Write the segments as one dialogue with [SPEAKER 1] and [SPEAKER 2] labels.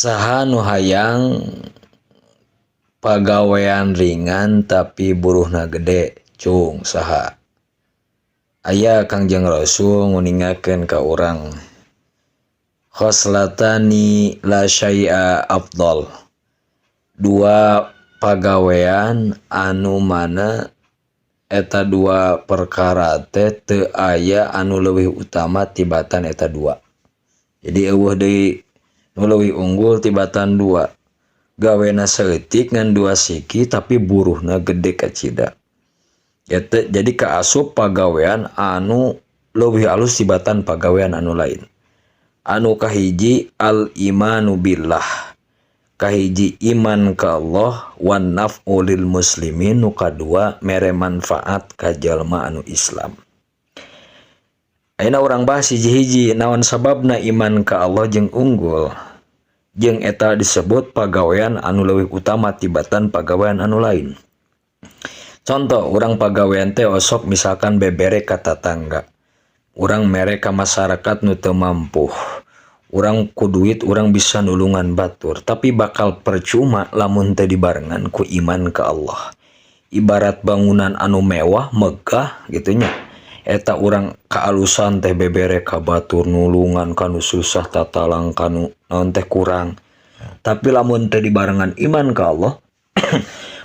[SPEAKER 1] Saha nu hayang pagawean ringan tapi buruhna gede? Cung, saha? Aya Kangjeng Rasul nguningakeun ka urang, khoslatani la syai'a afdal, dua pagawean anu mana eta dua perkara teh teu aya anu leuwih utama tibatan eta dua. Jadi euweuh deui nu leuwih unggul tibatan dua. Gawena saeutik, ngan dua siki, tapi buruhna gede kacida. Eta jadi kaasup pagawean anu leuwih alus tibatan pagawean anu lain. Anu kahiji, al imanu billah, kahiji iman ka Allah, wan naf'u lil muslimin, nu kadua mere manfaat ka jalma anu Islam. Ayeuna urang bahas hiji-hiji, naon sababna iman ka Allah jeung unggul jeung eta disebut pagawean anu leuwih utama tibatan pagawean anu lain. Contoh, urang pagawean teh osok misalkan bebere ka tatangga, urang mere ka masyarakat nu teu mampu, urang ku duit urang bisa nulungan batur, tapi bakal percuma lamun teu dibarengan ku iman ka Allah. Ibarat bangunan anu mewah megah gitu nya, eta urang kaalusan teh bebere ka batur, nulungan kanu susah, tatalang kanu naon teh kurang, tapi lamun teu dibarengan iman ka Allah,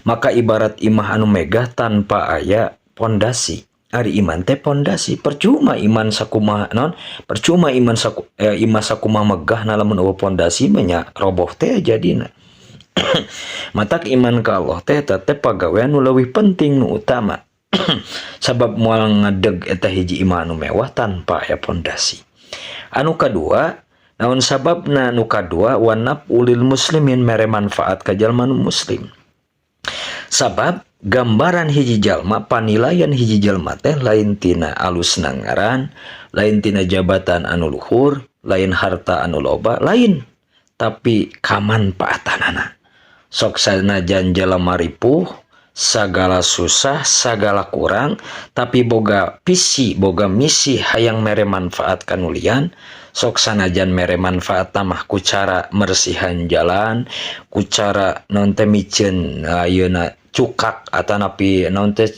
[SPEAKER 1] maka ibarat imah anu megah tanpa aya pondasi. Ari iman teh pondasi. Percuma iman sakumaha naon, percuma iman saku, imah sakumaha megah na, lamun euweuh pondasi mah nya roboh teh jadina. Matak iman ka Allah teh eta teh pagawean nu leuwih penting, nu utama, sabab moal ngadeg eta hiji imah anu mewah tanpa aya pondasi. Anu kadua, naon sababna? Nu kadua, wan naf'u lil muslimin, mere manfaat ka jalma nu muslim. Sabab gambaran hiji jalma, panilaian hiji jalma teh lain tina alusna ngaran, lain tina jabatan anu luhur, lain harta anu loba, lain, tapi kamanfaatanana. Sok sanajan jelema ripuh, sagala susah, sagala kurang, tapi boga visi, boga misi hayang mere manfaat ka nu lian. Sok sanajan mere manfaat mah ku cara mersihan jalan, ku cara naon teh, miceun ayeuna cukak atanapi naon teh,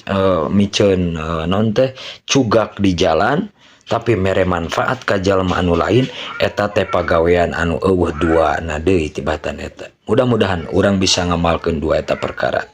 [SPEAKER 1] miceun naon teh, cugak di jalan, tapi mere manfaat ka jalma anu lain, eta teh pagawean anu euweuh dua na deui tibatan eta. Mudah-mudahan urang bisa ngamalkeun dua eta perkara.